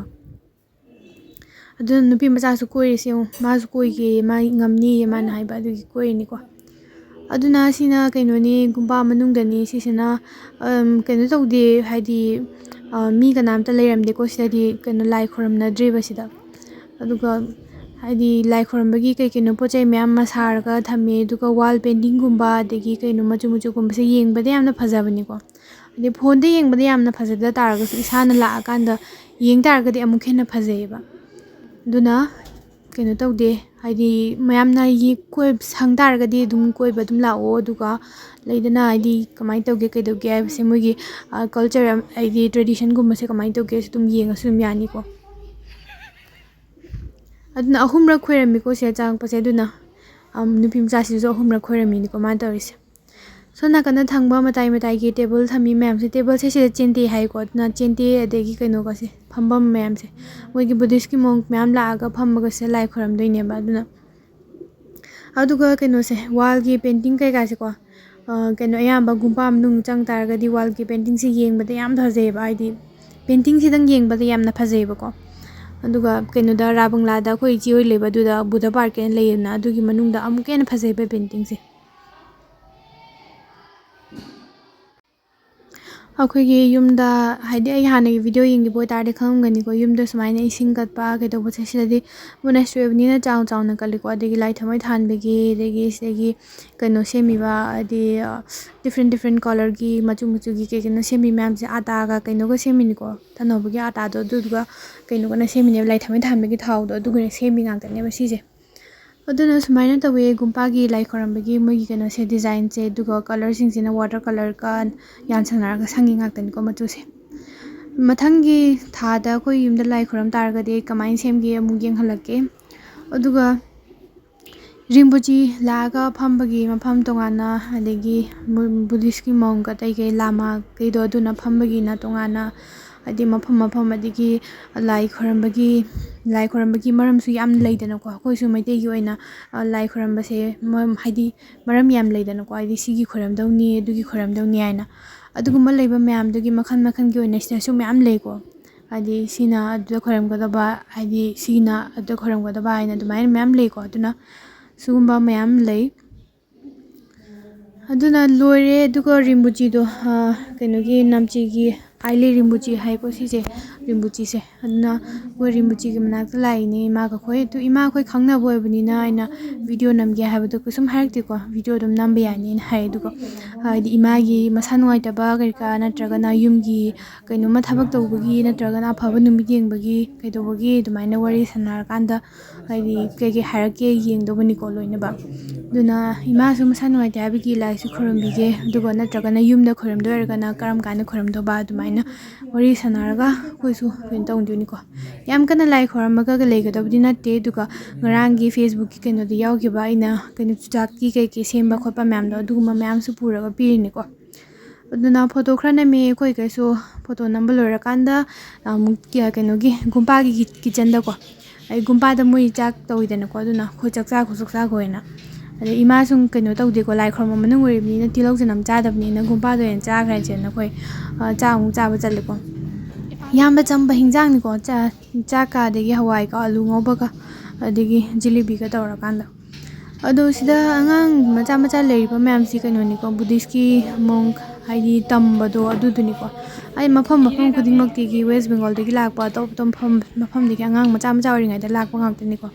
ꯑꯗꯨꯅ ꯅꯨꯄꯤ ꯃꯆꯥꯁꯨ ꯀꯣꯏꯔꯤꯁꯦ ꯌꯦꯡꯉꯨ, ꯃꯥꯁꯨ ꯀꯣꯏꯒꯦꯌꯦ, ꯃꯥ ꯉꯝꯅꯤꯌꯦ ꯃꯥꯅ ꯍꯥꯏꯕ, ꯑꯗꯨꯒꯤ ꯀꯣꯏꯔꯤꯅꯤꯀꯣ꯫ ꯑꯗꯨꯅ ꯁꯤꯅ ꯀꯩꯅꯣꯅꯤ, ꯒꯨꯝꯄꯥ ꯃꯅꯨꯡꯗꯅꯤ꯫ ꯁꯤꯁꯤꯅ, ꯑꯝ, ꯀꯩꯅꯣ ꯇꯧꯗꯦ, ꯍꯥꯏꯗꯤ, ꯑ, ꯃꯤ ꯀꯅꯥꯝꯇ ꯂꯩꯔꯝꯗꯦꯀꯣ ꯁꯤꯗꯗꯤ, ꯀꯩꯅꯣ, ꯂꯥꯏ ꯈꯨꯔꯨꯝꯅꯗ꯭ꯔꯤꯕ ꯁꯤꯗ꯫ ꯑꯗꯨꯒ ꯍꯥꯏꯗꯤ ꯂꯥꯏ ꯈꯣꯏꯔꯝꯕꯒꯤ ꯀꯩ ꯀꯩꯅꯣ ꯄꯣꯠ ꯆꯩ ꯃꯌꯥꯝ ꯑꯃ ꯁꯥꯔꯒ ꯊꯝꯃꯦ꯫ ꯑꯗꯨꯒ wall paintingꯒꯨꯝꯕ, ꯑꯗꯒꯤ ꯀꯩꯅꯣ ꯃꯆꯨ ꯃꯆꯨꯒꯨꯝꯕꯁꯦ ꯌꯦꯡꯕꯗ ꯌꯥꯝꯅ ꯐꯖꯕꯅꯤꯀꯣ꯫ ꯍꯥꯏꯗꯤ phoneꯗ ꯌꯦꯡꯕꯗ ꯌꯥꯝꯅ ꯐꯖꯗ ꯇꯥꯔꯒꯁꯨ, ꯏꯁꯥꯅ ꯂꯥꯛꯑꯀꯥꯟꯗ ꯌꯦꯡ ꯇꯥꯔꯒꯗꯤ ꯑꯃꯨꯛ ꯍꯦꯟꯅ ꯐꯖꯩꯌꯦꯕ꯫ ꯑꯗꯨꯅ ꯀꯩꯅꯣ ꯇꯧꯗꯦ, ꯍꯥꯏꯗꯤ ꯃꯌꯥꯝꯅ ꯌꯦ-, ꯀꯣꯏ-, ꯁꯪ ꯇꯥꯔꯒꯗꯤ ꯑꯗꯨꯝ ꯀꯣꯏꯕ ꯑꯗꯨꯝ ꯂꯥꯛꯑꯣ꯫ ꯑꯗꯨꯒ ꯂꯩꯗꯅ, ꯍꯥꯏꯗꯤ ꯀꯃꯥꯏꯅ ꯇꯧꯒꯦ, ꯀꯩꯗꯧꯒꯦ ꯍꯥꯏꯕꯁꯦ, ꯃꯣꯏꯒꯤ, ꯑ, culture ꯑꯃ, ꯍꯥꯏꯗꯤ traditionꯒꯨꯝꯕꯁꯦ ꯀꯃꯥꯏꯅ ꯇꯧꯒꯦ, ꯑꯗꯨꯝ ꯌꯦꯡꯉꯁꯨ ꯑꯗꯨꯝ ꯌꯥꯅꯤꯀꯣ꯫ ꯑꯗꯨꯅ ꯑꯍꯨꯝꯔꯛ ꯈꯣꯏꯔꯝꯃꯤꯀꯣ ꯁꯤꯗ ꯆꯪꯉꯛꯄꯁꯦ꯫ ꯑꯗꯨꯅ, ꯑꯝ, ꯅꯨꯄꯤ ꯃꯆꯥꯁꯤꯁꯨ ꯑꯍꯨꯝꯔꯛ ꯈꯣꯏꯔꯝꯃꯤꯅꯤꯀꯣ ꯃꯥꯅ ꯇꯧꯔꯤꯁꯦ꯫ ꯁꯣꯝ ꯅꯥꯀꯟꯗ ꯊꯪꯕ ꯃꯇꯥꯏ ꯃꯇꯥꯏꯒꯤ table ꯊꯝꯃꯤ ꯃꯌꯥꯝꯁꯦ, tableꯁꯦ ꯁꯤꯗ ꯆꯦꯟꯇꯦ ꯍꯥꯏꯀꯣ꯫ ꯑꯗꯨꯅ ꯆꯦꯟꯇꯦ, ꯑꯗꯒꯤ ꯀꯩꯅꯣꯒꯁꯦ, ꯐꯝꯐꯝ ꯃꯌꯥꯝꯁꯦ, ꯃꯣꯏꯒꯤ Buddhistꯀꯤ monk ꯃꯌꯥꯝ ꯂꯥꯛꯑꯒ ꯐꯝꯃꯒ ꯁꯤꯗ ꯂꯥꯏ ꯈꯣꯏꯔꯝꯗꯣꯏꯅꯦꯕ꯫ ꯑꯗꯨꯅ, ꯑꯗꯨꯒ ꯀꯩꯅꯣꯁꯦ, wallꯒꯤ painting ꯀꯩꯀꯥꯁꯦꯀꯣ, ꯑ, ꯀꯩꯅꯣ, ꯑꯌꯥꯝꯕ ꯒꯨꯝꯄꯥ ꯃꯅꯨꯡ ꯆꯪ ꯇꯥꯔꯒꯗꯤ wallꯒꯤ paintingꯁꯦ ꯌꯦꯡꯕꯗ ꯌꯥꯝ ꯐꯖꯩꯌꯦꯕ, ꯍꯥꯏꯗꯤ paintingꯁꯤꯗꯪ ꯌꯦꯡꯕꯗ ꯌꯥꯝꯅ ꯐꯖꯩꯌꯦꯕꯀꯣ꯫ ꯑꯗꯨꯒ ꯀꯩꯅꯣꯗ, ꯔꯥ ꯕꯪꯂꯥꯗ ꯑꯩꯈꯣꯏ ꯏꯆꯦ ꯍꯣꯏ ꯂꯩꯕ, ꯑꯗꯨꯗ Buddha park ꯍꯥꯏꯅ ꯂꯩꯌꯦꯗꯅ, ꯑꯗꯨꯒꯤ ꯃꯅꯨꯡꯗ ꯑꯃꯨꯛꯀ ꯍꯦꯟꯅ ꯐꯖꯩꯕ paintingꯁꯦ꯫ ꯑꯩꯈꯣꯏꯒꯤ ꯌꯨꯝꯗ, ꯍꯥꯏꯗꯤ ꯑꯩ ꯍꯥꯟꯅꯒꯤ video ꯌꯦꯡꯈꯤꯕ ꯑꯣꯏꯇꯥꯔꯗꯤ ꯈꯪꯉꯝꯒꯅꯤꯀꯣ, ꯌꯨꯝꯗ ꯁꯨꯃꯥꯏꯅ ꯏꯁꯤꯡ ꯀꯠꯄ ꯀꯩꯗꯧꯕꯁꯦ, ꯁꯤꯗꯗꯤ monastery ꯑꯣꯏꯕꯅꯤꯅ ꯆꯥꯎꯅ ꯆꯥꯎꯅ ꯀꯠꯂꯤꯀꯣ꯫ ꯑꯗꯒꯤ ꯂꯥꯏ ꯊꯥꯎꯃꯩ ꯊꯥꯟꯕꯒꯤ, ꯑꯗꯒꯤ ꯁꯤꯗꯒꯤ ꯀꯩꯅꯣ ꯁꯦꯝꯃꯤꯕ, ꯍꯥꯏꯗꯤ, ꯑ, different different colourꯒꯤ, ꯃꯆꯨ ꯃꯆꯨꯒꯤ ꯀꯩ ꯀꯩꯅꯣ ꯁꯦꯝꯃꯤ ꯃꯌꯥꯝꯁꯦ, ꯑꯥꯇꯥꯒ ꯀꯩꯅꯣꯒ ꯁꯦꯝꯃꯤꯅꯤꯀꯣ, ꯊꯅꯧꯕꯒꯤ ꯑꯥꯇꯥꯗꯣ, ꯑꯗꯨꯗꯨꯒ ꯀꯩꯅꯣꯒꯅ ꯁꯦꯝꯃꯤꯅꯦꯕ, ꯂꯥꯏ ꯊꯥꯎꯃꯩ ꯊꯥꯟꯕꯒꯤ ꯊꯥꯎꯗꯣ, ꯑꯗꯨꯒꯅ ꯁꯦꯝꯃꯤ ꯉꯥꯛꯇꯅꯦꯕ ꯁꯤꯁꯦ꯫ ꯑꯗꯨꯅ ꯁꯨꯃꯥꯏꯅ ꯇꯧꯋꯦ ꯒꯨꯝꯄꯥꯒꯤ ꯂꯥꯏ ꯈꯣꯏꯔꯝꯕꯒꯤ ꯃꯣꯏꯒꯤ ꯀꯩꯅꯣꯁꯦ, designꯁꯦ꯫ ꯑꯗꯨꯒ colourꯁꯤꯡꯁꯤꯅ water colourꯒ ꯌꯥꯟꯁꯟꯅꯔꯒ ꯁꯪꯉꯤ ꯉꯥꯛꯇꯅꯤꯀꯣ ꯃꯆꯨꯁꯦ꯫ ꯃꯊꯪꯒꯤ ꯊꯥꯗ ꯑꯩꯈꯣꯏ ꯌꯨꯝꯗ ꯂꯥꯏ ꯈꯣꯏꯔꯝ ꯇꯥꯔꯒꯗꯤ ꯑꯩ ꯀꯃꯥꯏꯅ ꯁꯦꯝꯒꯦ ꯑꯃꯨꯛ ꯌꯦꯡꯍꯜꯂꯛꯀꯦ꯫ ꯑꯗꯨꯒ ꯔꯤꯝꯕꯨꯆꯤ ꯂꯥꯛꯑꯒ ꯐꯝꯕꯒꯤ ꯃꯐꯝ ꯇꯣꯉꯥꯟꯅ, ꯑꯗꯒꯤ ꯕꯨ-, Buddhistꯀꯤ monk ꯑꯇꯩ ꯀꯩ ꯂꯥꯃꯥꯈꯩꯗꯣ ꯑꯗꯨꯅ ꯐꯝꯕꯒꯤꯅ ꯇꯣꯉꯥꯟꯅ, ꯍꯥꯏꯗꯤ ꯃꯐꯝ ꯃꯐꯝ, ꯑꯗꯒꯤ ꯂꯥꯏ ꯈꯣꯏꯔꯝꯕꯒꯤ, ꯂꯥꯏ ꯈꯣꯏꯔꯝꯕꯒꯤ ꯃꯔꯝꯁꯨ ꯌꯥꯝ ꯂꯩꯗꯅꯀꯣ꯫ ꯑꯩꯈꯣꯏꯁꯨ ꯃꯩꯇꯩꯒꯤ ꯑꯣꯏꯅ, ꯑ, ꯂꯥꯏ ꯈꯣꯏꯔꯝꯕꯁꯦ ꯃ-, ꯍꯥꯏꯗꯤ ꯃꯔꯝ ꯌꯥꯝ ꯂꯩꯗꯅꯀꯣ, ꯍꯥꯏꯗꯤ ꯁꯤꯒꯤ ꯈꯣꯏꯔꯝꯗꯧꯅꯤ, ꯑꯗꯨꯒꯤ ꯈꯣꯏꯔꯝꯗꯧꯅꯤ ꯍꯥꯏꯅ꯫ ꯑꯗꯨꯒꯨꯝꯕ ꯂꯩꯕ ꯃꯌꯥꯝꯗꯨꯒꯤ ꯃꯈꯜ ꯃꯈꯜꯒꯤ ꯑꯣꯏꯅ ꯁꯤꯗꯁꯨ ꯃꯌꯥꯝ ꯂꯩꯀꯣ꯫ ꯍꯥꯏꯗꯤ ꯁꯤꯅ ꯑꯗꯨꯗ ꯈꯣꯏꯔꯝꯒꯗꯕ, ꯍꯥꯏꯗꯤ ꯁꯤꯅ ꯑꯗꯨꯗ ꯈꯣꯏꯔꯝꯒꯗꯕ ꯍꯥꯏꯅ ꯑꯗꯨꯃꯥꯏꯅ ꯃꯌꯥꯝ ꯂꯩꯀꯣ꯫ ꯑꯗꯨꯅ ꯁꯤꯒꯨꯝꯕ ꯃꯌꯥꯝ ꯂꯩ꯫ ꯑꯗꯨꯅ ꯂꯣꯏꯔꯦ꯫ ꯑꯗꯨꯒ ꯔꯤꯝꯕꯨꯆꯤꯗꯣ, ꯑ, ꯀꯩꯅꯣꯒꯤ ꯅꯝꯆꯤꯒꯤ ꯑꯥꯏꯂꯤ ꯔꯤꯝꯕꯨꯆꯤ ꯍꯥꯏꯀꯣ ꯁꯤꯁꯦ꯫ ꯔꯤꯝꯕꯨꯆꯤꯁꯦ꯫ ꯑꯗꯨꯅ ꯑꯩꯈꯣꯏ ꯔꯤꯝꯕꯨꯆꯤꯒꯤ ꯃꯅꯥꯛꯇ ꯂꯥꯛꯏꯅꯦ ꯏꯃꯥꯒ ꯑꯩꯈꯣꯏ꯫ ꯑꯗꯨ ꯏꯃꯥ ꯑꯩꯈꯣꯏ ꯈꯪꯅꯕ ꯑꯣꯏꯕꯅꯤꯅ ꯑꯩꯅ ꯚꯤꯗꯤꯑꯣ ꯅꯝꯒꯦ ꯍꯥꯏꯕꯗꯣ ꯀꯩꯁꯨꯝ ꯍꯥꯏꯔꯛꯇꯦꯀꯣ, ꯚꯤꯗꯤꯑꯣ ꯑꯗꯨꯝ ꯅꯝꯕ ꯌꯥꯅꯤꯅ ꯍꯥꯏ꯫ ꯑꯗꯨꯒ ꯍꯥꯏꯗꯤ ꯏꯃꯥꯒꯤ ꯃꯁꯥ ꯅꯨꯡꯉꯥꯏꯇꯕ ꯀꯔꯤ ꯀꯔꯥ ꯅꯠꯇ꯭ꯔꯒꯅ ꯌꯨꯝꯒꯤ ꯀꯩꯅꯣꯝꯃ ꯊꯕꯛ ꯇꯧꯕꯒꯤ ꯅꯠꯇ꯭ꯔꯒꯅ ꯑꯐꯕ ꯅꯨꯃꯤꯠ ꯌꯦꯡꯕꯒꯤ ꯀꯩꯗꯧꯕꯒꯤ ꯑꯗꯨꯃꯥꯏꯅ ꯋꯥꯔꯤ ꯁꯥꯟꯅꯔꯀꯥꯟꯗ ꯍꯥꯏꯗꯤ ꯀꯩꯀꯩ ꯍꯥꯏꯔꯛꯀꯦ ꯌꯦꯡꯗꯧꯕꯅꯤꯀꯣ ꯂꯣꯏꯅꯃꯛ꯫ ꯑꯗꯨꯅ ꯏꯃꯥꯁꯨ ꯃꯁꯥ ꯅꯨꯡꯉꯥꯏꯇꯦ ꯍꯥꯏꯕꯒꯤ ꯂꯥꯏꯁꯨ ꯈꯨꯔꯨꯝꯕꯤꯒꯦ, ꯑꯗꯨꯒ ꯅꯠꯇ꯭ꯔꯒꯅ ꯌꯨꯝꯗ ꯈꯨꯔꯨꯝꯗꯣꯏ ꯑꯣꯏꯔꯒꯅ ꯀꯔꯝ ꯀꯥꯟꯗ ꯈꯨꯔꯨꯝꯗꯧꯕ ꯑꯗꯨꯃꯥꯏꯅ ꯋꯥꯔꯤ ꯁꯥꯟꯅꯔꯒ ꯑꯩꯈꯣꯏꯁꯨ ꯀꯩꯅꯣ ꯇꯧꯗꯣꯏꯅꯤꯀꯣ꯫ ꯌꯥꯝ ꯀꯟꯅ ꯂꯥꯏ ꯈꯣꯏꯔꯝꯃꯒ ꯂꯩꯒꯗꯕꯗꯤ ꯅꯠꯇꯦ, ꯑꯗꯨꯒ ꯉꯔꯥꯡꯒꯤ ꯐꯦꯁꯕꯨꯛꯀꯤ ꯀꯩꯅꯣꯗ ꯌꯥꯎꯈꯤꯕ ꯑꯩꯅ ꯀꯩꯅꯣ ꯆꯨꯖꯥꯛꯀꯤ ꯀꯩꯀꯩ ꯁꯦꯝꯕ ꯈꯣꯠꯄ ꯃꯌꯥꯝꯗꯣ ꯑꯗꯨꯒꯨꯝꯕ ꯃꯌꯥꯝꯁꯨ ꯄꯨꯔꯒ ꯄꯤꯔꯤꯅꯤꯀꯣ꯫ ꯑꯗꯨꯅ ꯐꯣꯇꯣ ꯈꯔ ꯅꯝꯃꯦ ꯑꯩꯈꯣꯏ ꯀꯩꯁꯨ꯫ ꯐꯣꯇꯣ ꯅꯝꯕ ꯂꯣꯏꯔꯀꯥꯟꯗ ꯑꯃꯨꯛ ꯀꯩꯅꯣꯒꯤ ꯒꯨꯝꯄꯥꯒꯤ ꯀꯤꯠꯆꯟꯗꯀꯣ, ꯑꯩ ꯒꯨꯝꯄꯥꯗ ꯃꯣꯏ ꯆꯥꯛ ꯇꯧꯋꯤꯗꯅꯀꯣ, ꯑꯗꯨꯅ ꯑꯩꯈꯣꯏ ꯆꯥꯛ ꯆꯥꯈꯣ ꯆꯥꯛ ꯆꯥꯈꯣ ꯍꯥꯏꯅ꯫ ꯑꯗꯩ ꯏꯃꯥꯁꯨ ꯀꯩꯅꯣ ꯇꯧꯗꯦꯀꯣ, ꯂꯥꯏ ꯈꯨꯔꯨꯝꯕ ꯃꯅꯨꯡ ꯑꯣꯏꯔꯤꯕꯅꯤꯅ ꯇꯤꯜꯍꯧ ꯆꯅꯝ ꯆꯥꯗꯕꯅꯤꯅ ꯒꯨꯝꯄꯥꯗ ꯑꯣꯏꯅ ꯆꯥꯈ꯭ꯔꯁꯦꯅ ꯑꯩꯈꯣꯏ ꯆꯥꯛ ꯑꯃꯨꯛ ꯆꯥꯕ ꯆꯠꯂꯦꯀꯣ꯫ ꯏꯌꯥꯝꯕ ꯆꯝꯕ ꯍꯤꯟꯖꯥꯡꯅꯤꯀꯣ, ꯆꯥꯛꯀ ꯑꯗꯒꯤ ꯍꯋꯥꯏꯒ ꯑꯂꯨ ꯉꯧꯕꯒ ꯑꯗꯒꯤ ꯖꯤꯂꯤꯕꯤꯒ ꯇꯧꯔꯀꯥꯟꯗ꯫ ꯑꯗꯣ ꯁꯤꯗ ꯑꯉꯥꯡ ꯃꯆꯥ ꯃꯆꯥ ꯂꯩꯔꯤꯕ ꯃꯌꯥꯝꯁꯤ ꯀꯩꯅꯣꯅꯤꯀꯣ, ꯕꯨꯙꯤꯁꯀꯤ ꯃꯣꯡ ꯍꯥꯏꯗꯤ ꯇꯝꯕꯗꯣ ꯑꯗꯨꯗꯨꯅꯤꯀꯣ꯫ ꯑꯩ ꯃꯐꯝ ꯃꯐꯝ ꯈꯨꯗꯤꯡꯃꯛꯇꯒꯤ, ꯋꯦꯁ ꯕꯦꯡꯒꯣꯜꯗꯒꯤ ꯂꯥꯛꯄ, ꯑꯇꯣꯞ ꯑꯇꯣꯞꯄ ꯃꯐꯝ ꯃꯐꯝꯗꯒꯤ ꯑꯉꯥꯡ ꯃꯆꯥ ꯃꯆꯥ ꯑꯣꯏꯔꯤꯉꯩꯗ ꯂꯥꯛꯄ ꯉꯥꯛꯇꯅꯤꯀꯣ꯫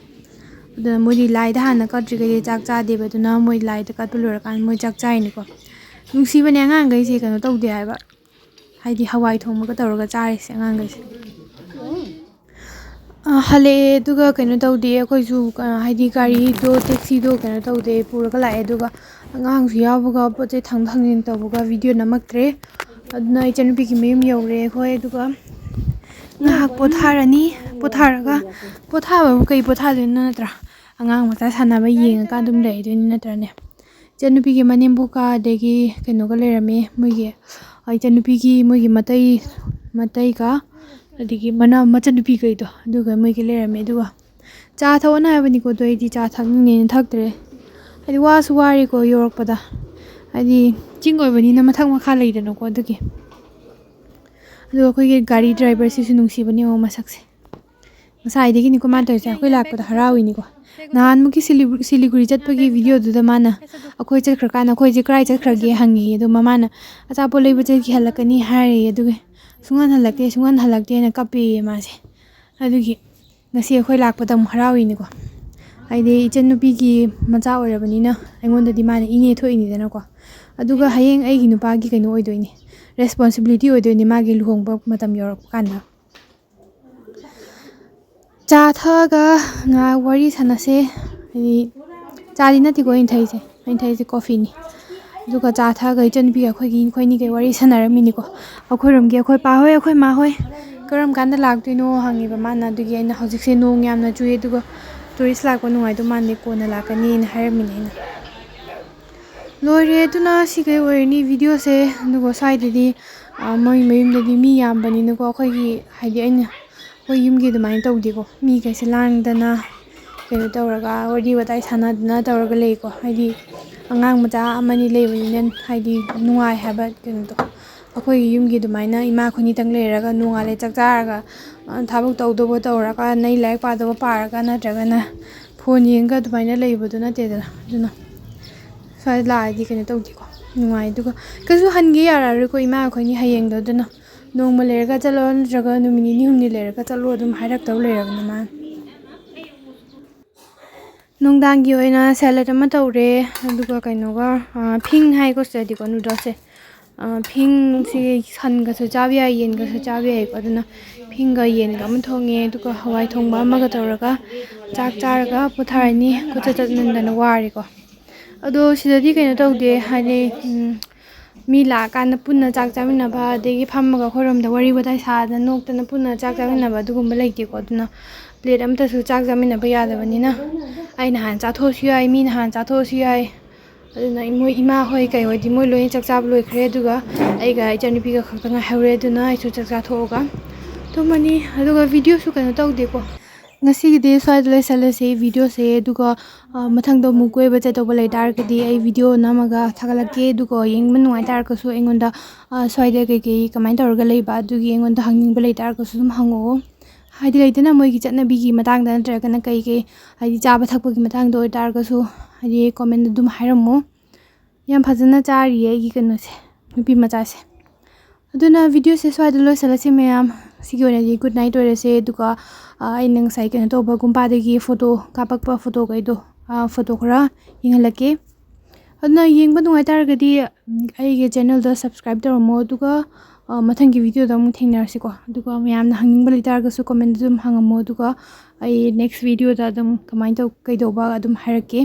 ꯑꯗꯨꯅ ꯃꯣꯏꯗꯤ ꯂꯥꯏꯗ ꯍꯥꯟꯅ ꯀꯠꯇ꯭ꯔꯤꯈꯩꯗꯤ ꯆꯥꯛ ꯆꯥꯗꯦꯕ꯫ ꯑꯗꯨꯅ ꯃꯣꯏ ꯂꯥꯏꯗ ꯀꯠꯄ ꯂꯣꯏꯔꯀꯥꯟꯗ ꯃꯣꯏ ꯆꯥꯛ ꯆꯥꯏꯅꯤꯀꯣ꯫ ꯅꯨꯡꯁꯤꯕꯅꯦ ꯑꯉꯥꯡꯈꯩꯁꯦ ꯀꯩꯅꯣ ꯇꯧꯗꯦ ꯍꯥꯏꯕ, ꯍꯥꯏꯗꯤ ꯍꯋꯥꯏ ꯊꯣꯡꯕꯒ ꯇꯧꯔꯒ ꯆꯥꯔꯤꯁꯦ ꯑꯉꯥꯡꯈꯩꯁꯦ꯫ ꯍꯜꯂꯛꯑꯦ꯫ ꯑꯗꯨꯒ ꯀꯩꯅꯣ ꯇꯧꯗꯦ ꯑꯩꯈꯣꯏꯁꯨ, ꯍꯥꯏꯗꯤ ꯒꯥꯔꯤꯗꯣ, ꯇꯦꯛꯁꯤꯗꯣ ꯀꯩꯅꯣ ꯇꯧꯗꯦ, ꯄꯨꯔꯒ ꯂꯥꯛꯑꯦ꯫ ꯑꯗꯨꯒ ꯑꯉꯥꯡꯁꯨ ꯌꯥꯎꯕꯒ ꯄꯣꯠ ꯆꯩ ꯊꯥꯡꯗꯣꯛ ꯊꯥꯡꯖꯤꯟ ꯇꯧꯕꯒ ꯚꯤꯗꯤꯑꯣ ꯅꯝꯃꯛꯇ꯭ꯔꯦ꯫ ꯑꯗꯨꯅ ꯏꯆꯟꯅꯨꯄꯤꯒꯤ ꯃꯌꯨꯝ ꯌꯧꯔꯦ ꯑꯩꯈꯣꯏ꯫ ꯑꯗꯨꯒ ꯉꯥꯏꯍꯥꯛ ꯄꯣꯊꯥꯔꯅꯤ꯫ ꯄꯣꯊꯥꯔꯒ, ꯄꯣꯊꯥꯕꯕꯨ ꯀꯩ ꯄꯣꯊꯥꯗꯣꯏꯅꯣ ꯅꯠꯇ꯭ꯔꯥ? ꯑꯉꯥꯡ ꯃꯆꯥ ꯁꯥꯟꯅꯕ ꯌꯦꯡꯉꯒ ꯑꯗꯨꯝ ꯂꯩꯗꯣꯏꯅꯤ ꯅꯠꯇ꯭ꯔꯅꯦ? ꯏꯆꯟꯅꯨꯄꯤꯒꯤ ꯃꯅꯦꯝꯕꯣꯛꯀ ꯑꯗꯒꯤ ꯀꯩꯅꯣꯒ ꯂꯩꯔꯝꯃꯦ, ꯃꯣꯏꯒꯤ, ꯏꯆꯟꯅꯨꯄꯤꯒꯤ ꯃꯣꯏꯒꯤ ꯃꯇꯩ, ꯃꯇꯩꯒ ꯑꯗꯒꯤ ꯃꯅꯥ ꯃꯆꯟꯅꯨꯄꯤꯈꯩꯗꯣ ꯑꯗꯨꯒ ꯃꯣꯏꯒꯤ ꯂꯩꯔꯝꯃꯦ꯫ ꯑꯗꯨꯒ ꯆꯥ ꯊꯛꯑꯣꯅ ꯍꯥꯏꯕꯅꯤꯀꯣ, ꯑꯗꯣ ꯑꯩꯗꯤ ꯆꯥ ꯊꯛꯅꯤꯡꯉꯦꯅ ꯊꯛꯇ꯭ꯔꯦ꯫ ꯍꯥꯏꯗꯤ ꯋꯥꯁꯨ ꯋꯥꯔꯦꯀꯣ ꯌꯧꯔꯛꯄꯗ, ꯍꯥꯏꯗꯤ ꯆꯤꯡ ꯑꯣꯏꯕꯅꯤꯅ ꯃꯊꯛ ꯃꯈꯥ ꯂꯩꯗꯅꯀꯣ꯫ ꯑꯗꯨꯒꯤ ꯑꯗꯨꯒ ꯑꯩꯈꯣꯏꯒꯤ ꯒꯥꯔꯤ ꯗ꯭ꯔꯥꯏꯚꯔꯁꯤꯁꯨ ꯅꯨꯡꯁꯤꯕꯅꯦ ꯌꯦꯡꯉꯣ ꯃꯁꯛꯁꯦ꯫ ꯉꯁꯥꯏꯗꯒꯤꯅꯤꯀꯣ ꯃꯥꯅ ꯇꯧꯔꯤꯁꯦ, ꯑꯩꯈꯣꯏ ꯂꯥꯛꯄꯗ ꯍꯔꯥꯎꯏꯅꯤꯀꯣ꯫ ꯅꯍꯥꯟꯃꯨꯛꯀꯤ ꯁꯤꯂꯤꯒꯨ-, ꯁꯤꯂꯤꯒꯨꯔꯤ ꯆꯠꯄꯒꯤ ꯚꯤꯗꯤꯑꯣꯗꯨꯗ ꯃꯥꯅ ꯑꯩꯈꯣꯏ ꯆꯠꯈ꯭ꯔꯀꯥꯟꯗ ꯑꯩꯈꯣꯏꯁꯦ ꯀꯗꯥꯏ ꯆꯠꯈ꯭ꯔꯒꯦ ꯍꯪꯉꯤ꯫ ꯑꯗꯣ ꯃꯃꯥꯅ ꯑꯆꯥꯄꯣꯠ ꯂꯩꯕ ꯆꯠꯈꯤ, ꯍꯜꯂꯛꯀꯅꯤ ꯍꯥꯏꯔꯤ꯫ ꯑꯗꯨꯒ ꯁꯨꯡꯍꯟ ꯍꯜꯂꯛꯇꯦ, ꯁꯨꯡꯍꯟ ꯍꯜꯂꯛꯇꯦꯅ ꯀꯞꯄꯦꯌꯦ ꯃꯥꯁꯦ꯫ ꯑꯗꯨꯒꯤ ꯉꯁꯤ ꯑꯩꯈꯣꯏ ꯂꯥꯛꯄꯗ ꯑꯃꯨꯛ ꯍꯔꯥꯎꯔꯤꯅꯤꯀꯣ꯫ ꯍꯥꯏꯗꯤ ꯏꯆꯟꯅꯨꯄꯤꯒꯤ ꯃꯆꯥ ꯑꯣꯏꯔꯕꯅꯤꯅ ꯑꯩꯉꯣꯟꯗꯗꯤ ꯃꯥꯅ ꯏꯅꯦ ꯊꯣꯛꯏꯅꯤꯗꯅꯀꯣ꯫ ꯑꯗꯨꯒ ꯍꯌꯦꯡ ꯑꯩꯒꯤ ꯅꯨꯄꯥꯒꯤ ꯀꯩꯅꯣ ꯑꯣꯏꯗꯣꯏꯅꯤ, ꯔꯦꯁꯄꯣꯟꯁꯤꯕꯤꯂꯤꯇꯤ ꯑꯣꯏꯗꯣꯏꯅꯤ ꯃꯥꯒꯤ ꯂꯨꯍꯣꯡꯕ ꯃꯇꯝ ꯌꯧꯔꯛꯄ ꯀꯥꯟꯗ꯫ ꯆꯥ ꯊꯛꯑꯒ ꯉꯥꯏꯍꯥꯛ ꯋꯥꯔꯤ ꯁꯥꯟꯅꯁꯦ꯫ ꯍꯥꯏꯗꯤ ꯆꯥꯗꯤ ꯅꯠꯇꯦꯀꯣ ꯑꯩꯅ ꯊꯛꯏꯁꯦ, ꯑꯩꯅ ꯊꯛꯏꯁꯦ ꯀꯣꯐꯤꯅꯤ꯫ ꯑꯗꯨꯒ ꯆꯥ ꯊꯛꯑꯒ ꯏꯆꯟꯅꯨꯄꯤꯒ ꯑꯩꯈꯣꯏꯒꯤ, ꯑꯩꯈꯣꯏꯅꯤꯒꯩ ꯋꯥꯔꯤ ꯁꯥꯟꯅꯔꯝꯃꯤꯅꯤꯀꯣ꯫ ꯑꯩꯈꯣꯏꯔꯣꯝꯒꯤ ꯑꯩꯈꯣꯏ ꯄꯥ ꯍꯣꯏ, ꯑꯩꯈꯣꯏ ꯃꯥ ꯍꯣꯏ, "ꯀꯔꯝ ꯀꯥꯟꯗ ꯂꯥꯛꯇꯣꯏꯅꯣ?" ꯍꯪꯉꯦꯕ ꯃꯥꯅ꯫ ꯑꯗꯨꯒꯤ ꯑꯩꯅ, "ꯍꯧꯖꯤꯛꯁꯦ ꯅꯣꯡ ꯌꯥꯝꯅ ꯆꯨꯏ, ꯑꯗꯨꯒ ꯇꯨꯔꯤꯁ ꯂꯥꯛꯄ ꯅꯨꯡꯉꯥꯏꯗꯧ ꯃꯥꯟꯗꯦ, ꯀꯣꯟꯅ ꯂꯥꯛꯀꯅꯤꯅ" ꯍꯥꯏꯔꯝꯃꯤꯅꯦ ꯑꯩꯅ꯫ ꯂꯣꯏꯔꯦ꯫ ꯑꯗꯨꯅ ꯁꯤꯈꯩ ꯑꯣꯏꯔꯅꯤ ꯚꯤꯗꯤꯑꯣꯁꯦ꯫ ꯑꯗꯨꯒ ꯁ꯭ꯋꯥꯏꯗꯗꯤ, ꯑ, ꯃꯣꯏ ꯃꯌꯨꯝꯗꯗꯤ ꯃꯤ ꯌꯥꯝꯕꯅꯤꯅꯀꯣ, ꯑꯩꯈꯣꯏꯒꯤ, ꯍꯥꯏꯗꯤ ꯑꯩꯅ, ꯑꯩꯈꯣꯏ ꯌꯨꯝꯒꯤ ꯑꯗꯨꯃꯥꯏꯅ ꯇꯧꯗꯦꯀꯣ꯫ ꯃꯤꯈꯩꯁꯦ ꯂꯥꯡꯗꯅ, ꯀꯩꯅꯣ ꯇꯧꯔꯒ, ꯋꯥꯔꯤ ꯋꯥꯇꯥꯏ ꯁꯥꯟꯅꯗꯅ ꯇꯧꯔꯒ ꯂꯩꯀꯣ꯫ ꯍꯥꯏꯗꯤ ꯑꯉꯥꯡ ꯃꯆꯥ ꯑꯃꯅꯤ ꯂꯩꯕꯅꯤꯅ, ꯍꯥꯏꯗꯤ ꯅꯨꯡꯉꯥꯏ ꯍꯥꯏꯕ ꯀꯩꯅꯣꯗꯣ꯫ ꯑꯩꯈꯣꯏꯒꯤ ꯌꯨꯝꯒꯤ ꯑꯗꯨꯃꯥꯏꯅ ꯏꯃꯥ ꯑꯩꯈꯣꯏꯅꯤꯇꯪ ꯂꯩꯔꯒ ꯅꯣꯡꯉꯥꯜꯂꯦ ꯆꯥꯛ ꯆꯥꯔꯒ, ꯑ, ꯊꯕꯛ ꯇꯧꯗꯧꯕ ꯇꯧꯔꯒ, ꯅꯩ ꯂꯥꯏꯔꯤꯛ ꯄꯥꯗꯧꯕ ꯄꯥꯔꯒ, ꯅꯠꯇ꯭ꯔꯒꯅ ꯐꯣꯟ ꯌꯦꯡꯉꯒ ꯑꯗꯨꯃꯥꯏꯅ ꯂꯩꯕꯗꯣ ꯅꯠꯇꯦꯗꯅ꯫ ꯑꯗꯨꯅ ꯁ꯭ꯋꯥꯏꯗ ꯂꯥꯛꯑꯗꯤ ꯀꯩꯅꯣ ꯇꯧꯗꯦꯀꯣ, ꯅꯨꯡꯉꯥꯏ꯫ ꯑꯗꯨꯒ ꯀꯩꯁꯨ ꯍꯟꯒꯦ ꯌꯥꯔꯛꯑꯔꯣꯏꯀꯣ ꯏꯃꯥ ꯑꯩꯈꯣꯏꯅꯤ ꯍꯌꯦꯡꯗꯣ꯫ ꯑꯗꯨꯅ ꯅꯣꯡꯃ ꯂꯩꯔꯒ ꯆꯠꯂꯣ, ꯅꯠꯇ꯭ꯔꯒ ꯅꯨꯃꯤꯠ ꯅꯤꯅꯤ ꯍꯨꯝꯅꯤ ꯂꯩꯔꯒ ꯆꯠꯂꯣ ꯑꯗꯨꯝ ꯍꯥꯏꯔꯛꯇꯧ ꯂꯩꯔꯕꯅꯤ ꯃꯥꯅ꯫ ꯅꯨꯡꯗꯥꯡꯒꯤ ꯑꯣꯏꯅ ꯁꯦꯂꯦꯗ ꯑꯃ ꯇꯧꯔꯦ, ꯑꯗꯨꯒ ꯀꯩꯅꯣꯒ, ꯑ, ꯐꯤꯡ ꯍꯥꯏꯀꯣ ꯁꯤꯗꯗꯤꯀꯣ ꯅꯨꯗꯜꯁꯁꯦ꯫ ꯑ, ꯐꯤꯡꯁꯤ ꯁꯟꯒꯁꯨ ꯆꯥꯕ ꯌꯥꯏ, ꯌꯦꯟꯒꯁꯨ ꯆꯥꯕ ꯌꯥꯏꯀꯣ꯫ ꯑꯗꯨꯅ ꯐꯤꯡꯒ ꯌꯦꯟꯒ ꯑꯃ ꯊꯣꯡꯉꯦ, ꯑꯗꯨꯒ ꯍꯋꯥꯏ ꯊꯣꯡꯕ ꯑꯃꯒ ꯇꯧꯔꯒ ꯆꯥꯛ ꯆꯥꯔꯒ ꯄꯣꯊꯥꯔꯅꯤ꯫ ꯀꯣꯏꯆꯠ ꯆꯠꯃꯟꯗꯅ ꯋꯥꯔꯦꯀꯣ꯫ ꯑꯗꯣ ꯁꯤꯗꯗꯤ ꯀꯩꯅꯣ ꯇꯧꯗꯦ, ꯍꯥꯏꯗꯤ, ꯎꯝ, ꯃꯤ ꯂꯥꯛꯑꯀꯥꯟꯗ ꯄꯨꯟꯅ ꯆꯥꯛ ꯆꯥꯃꯤꯟꯅꯕ, ꯑꯗꯒꯤ ꯐꯝꯃꯒ ꯑꯩꯈꯣꯏꯔꯣꯝꯗ ꯋꯥꯔꯤ ꯋꯥꯇꯥꯏ ꯁꯥꯗꯅ ꯅꯣꯛꯇꯅ ꯄꯨꯟꯅ ꯆꯥꯛ ꯆꯥꯃꯤꯟꯅꯕ ꯑꯗꯨꯒꯨꯝꯕ ꯂꯩꯇꯦꯀꯣ꯫ ꯑꯗꯨꯅ ꯄ꯭ꯂꯦꯠ ꯑꯃꯇꯁꯨ ꯆꯥꯛ ꯆꯥꯃꯤꯟꯅꯕ ꯌꯥꯗꯕꯅꯤꯅ ꯑꯩꯅ ꯍꯥꯟꯅ ꯆꯥꯊꯣꯛꯑꯁꯨ ꯌꯥꯏ, ꯃꯤꯅ ꯍꯥꯟꯅ ꯆꯥꯊꯣꯛꯑꯁꯨ ꯌꯥꯏ꯫ ꯑꯗꯨꯅ ꯃꯣꯏ ꯏꯃꯥ ꯍꯣꯏ ꯀꯩ ꯍꯣꯏꯗꯤ ꯃꯣꯏ ꯂꯣꯏꯅ ꯆꯥꯛ ꯆꯥꯕ ꯂꯣꯏꯈ꯭ꯔꯦ, ꯑꯗꯨꯒ ꯑꯩꯒ ꯏꯆꯟꯅꯨꯄꯤꯒ ꯈꯛꯇ ꯉꯥꯏꯍꯧꯔꯦ꯫ ꯑꯗꯨꯅ ꯑꯩꯁꯨ ꯆꯥꯛ ꯆꯥꯊꯣꯛꯑꯒ ꯇꯨꯝꯃꯅꯤ꯫ ꯑꯗꯨꯒ ꯚꯤꯗꯤꯑꯣꯁꯨ ꯀꯩꯅꯣ ꯇꯧꯗꯦꯀꯣ, ꯉꯁꯤꯒꯤꯗꯤ ꯁ꯭ꯋꯥꯏꯗ ꯂꯣꯏꯁꯤꯜꯂꯁꯤ ꯚꯤꯗꯤꯑꯣꯁꯦ꯫ ꯑꯗꯨꯒ, ꯑ, ꯃꯊꯪꯗ ꯑꯃꯨꯛ ꯀꯣꯏꯕ ꯆꯠꯇꯧꯕ ꯂꯩꯇꯥꯔꯒꯗꯤ ꯑꯩ ꯚꯤꯗꯤꯑꯣ ꯅꯝꯃꯒ ꯊꯥꯒꯠꯂꯛꯀꯦ꯫ ꯑꯗꯨꯒ ꯌꯦꯡꯕ ꯅꯨꯡꯉꯥꯏ ꯇꯥꯔꯒꯁꯨ ꯑꯩꯉꯣꯟꯗ, ꯑ, ꯁ꯭ꯋꯥꯏꯗ ꯀꯩꯀꯩ ꯀꯃꯥꯏꯅ ꯇꯧꯔꯒ ꯂꯩꯕ ꯑꯗꯨꯒꯤ ꯑꯩꯉꯣꯟꯗ ꯍꯪꯅꯤꯡꯕ ꯂꯩꯇꯥꯔꯒꯁꯨ ꯑꯗꯨꯝ ꯍꯪꯉꯛꯑꯣ꯫ ꯍꯥꯏꯗꯤ ꯂꯩꯗꯅ ꯃꯣꯏꯒꯤ ꯆꯠꯅꯕꯤꯒꯤ ꯃꯇꯥꯡꯗ ꯅꯠꯇ꯭ꯔꯒꯅ ꯀꯩ ꯀꯩ, ꯍꯥꯏꯗꯤ ꯆꯥꯕ ꯊꯛꯄꯒꯤ ꯃꯇꯥꯡꯗ ꯑꯣꯏꯇꯥꯔꯒꯁꯨ, ꯍꯥꯏꯗꯤ ꯀꯣꯃꯦꯟꯗ ꯑꯗꯨꯝ ꯍꯥꯏꯔꯝꯃꯣ꯫ ꯌꯥꯝ ꯐꯖꯅ ꯆꯥꯔꯤꯌꯦ ꯑꯩꯒꯤ ꯀꯩꯅꯣꯁꯦ, ꯅꯨꯄꯤ ꯃꯆꯥꯁꯦ꯫ ꯑꯗꯨꯅ videoꯁꯦ ꯁ꯭ꯋꯥꯏꯗ ꯂꯣꯏꯁꯤꯜꯂꯁꯤ ꯃꯌꯥꯝ꯫ ꯁꯤꯒꯤ ꯑꯣꯏꯅꯗꯤ good night ꯑꯣꯏꯔꯁꯦ꯫ ꯑꯗꯨꯒ, ꯑ, ꯑꯩꯅ ꯉꯁꯥꯏ ꯀꯩꯅꯣ ꯇꯧꯕ ꯒꯨꯝꯄꯥꯗꯒꯤ photo ꯀꯥꯞꯄꯛꯄ photoꯈꯩꯗꯣ, ꯑ, photo ꯈꯔ ꯌꯦꯡꯍꯜꯂꯛꯀꯦ꯫ ꯑꯗꯨꯅ ꯌꯦꯡꯕ ꯅꯨꯡꯉꯥꯏ ꯇꯥꯔꯒꯗꯤ, ꯎꯝ, ꯑꯩꯒꯤ channelꯗ subscribe ꯇꯧꯔꯝꯃꯣ꯫ ꯑꯗꯨꯒ, ꯑ, ꯃꯊꯪꯒꯤ videoꯗ ꯑꯃꯨꯛ ꯊꯦꯡꯅꯔꯁꯤꯀꯣ꯫ ꯑꯗꯨꯒ ꯃꯌꯥꯝꯅ ꯍꯪꯅꯤꯡꯕ ꯂꯩꯇꯥꯔꯒꯁꯨ commentꯗ ꯑꯗꯨꯝ ꯍꯪꯉꯝꯃꯣ꯫ ꯑꯗꯨꯒ ꯑꯩ next videoꯗ ꯑꯗꯨꯝ ꯀꯃꯥꯏꯅ ꯇꯧ-, ꯀꯩꯗꯧꯕ ꯑꯗꯨꯝ ꯍꯥꯏꯔꯛꯀꯦ꯫